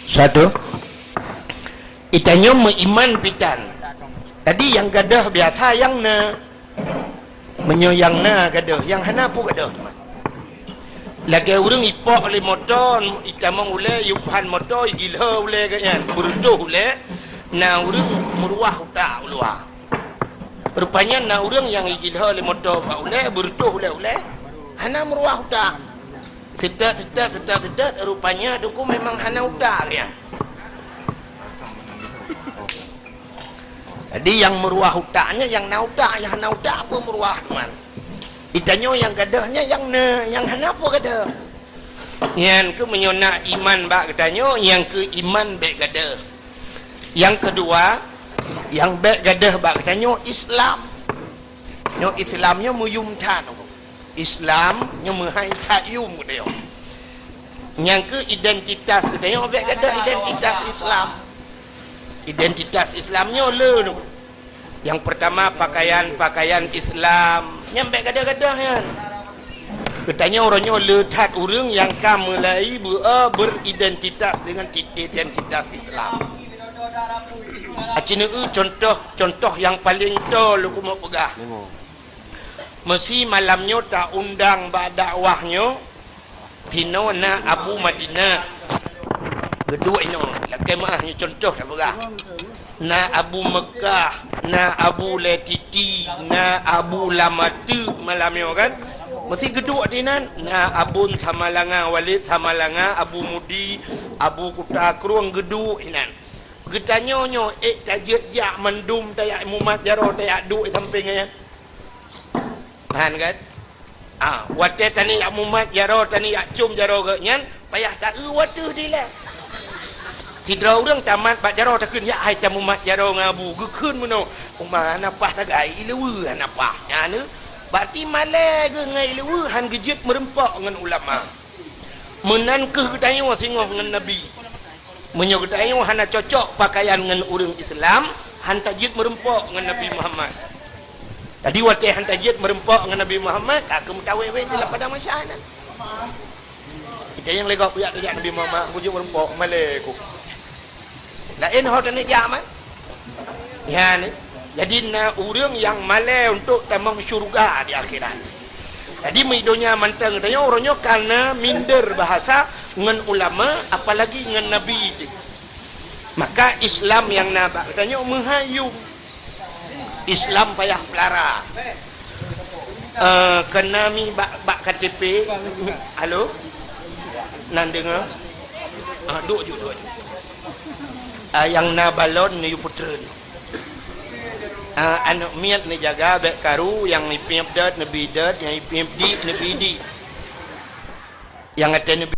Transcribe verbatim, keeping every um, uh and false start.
Satu. Itanyoe meuiman pitan. Tadi nyang gadôh biasa nyang na. Meunyoe nyang na gadôh, nyang hana peue gadôh. Lagèe ureueng ipok lé moto, itamong ulèe, iyup phan moto, igilhô ulèe geuh nyan, beureutoh ulèe, na ureueng meuruwah utak u luwa. Rupanya na ureueng nyang igilhô lé moto bak ulèe, beureutoh ulèe-ulèe, hana meuruwah utak. Seutôt, seutôt, seutôt, seutôt, rupanya teungku memang hana utak geuh nyan. Jadi nyang meuruwah utak nyan nyang na utak, nyang hana utak peue meuruwah teuma. Itanyoe nyang gadôh nyan nyang na, nyang hana peue gadôh. Nyan keuh meunyoe na iman bak geutanyoe, nyang keuh iman bèk gadôh. Nyang keudua, nyang bèk gadôh bak geutanyoe Islam. Nyoe Islam nyoe meuyum that. Islam nyoe meuhai that yum geutanyoe. Nyang keuh identitas geutanyoe bèk gadôh identitas Islam. Identitas Islam nyoe le nyoe. Nyang peurtama pakaian-pakaian Islam, nyan bèk gadôh-gadôh nyan. Geutanyoe uroe nyoe le that ureueng nyang ka mulai beu-, eh, beridentitas dengan ti-, identitas Islam. Aci neueu contoh, contoh nyang paleng toe lôn keumeung peugah. Meusi malam nyoe ta-undang bak dakwah nyoe, sinoe na Abu Madinah. Geuduek inoe, lakèe meu'ah nyoe contoh tapeugah. Na Abu Meukah, na Abu Letiti, na Abu Lamateuk malam nyoe kan. Meusi geuduek dinan, na Abon Samalanga, Walid Samalanga, Abu Mudi, Abu Kuta Krueng geuduek inan. Geutanyoe nyoe ék tajeuet jak mandum tajak mumat jaroe tajak duek sampéng nyan. Paham kan? Ah, watèe tanyoe jak mumat jaroe, tanyoe jak com jaroe geuh nyan, payah taeu watèe dilèe. Sidroe ureueng tamat bak jaroe takheun, "Jak hai tamumat jaroe ngon Abu." Geukheun meunoe, "Uma hana paih sagai, i leuweue hana paih." Nyan lé, berarti malèe geuh ngon i leuweue han geujeuet meureumpok ngon ulama. Meunan keuh geutanyoe singoh ngon Nabi. Meunyoe geutanyoe hana cocok pakaian ngon ureueng Islam, han tajeuet meureumpok ngon Nabi Muhammad. Jadi watèe han tajeuet meureumpok ngon Nabi Muhammad, ka keuh meutawét-wét di lam padang mahsyar nyan. Kita nyang lé gob kujak tajak Nabi Muhammad, kujak meureumpok, malèe keuh. Laén ho taneuk jak man. Nyan, jadi na ureueng nyang malèe untuk tamong syeuruga di akhirat. Jadi meudonya mantong tanyoe uroe nyoe kana minder bahasa ngon ulama, apalagi ngon Nabi teuh. Maka Islam nyang na bak geutanyoe meuhai yum. Islam payah peulara. Eh, kana mi bak, bak K T P. Halo? Nan deungoe? Ah, duek ju, duek ju. Ah, nyang na balon neuyue peutreun. Ah, aneuk miet neujaga bèk karu, nyang ipiep dot neubi dot, nyang ipiep dik neubi dik. Nyang até neubi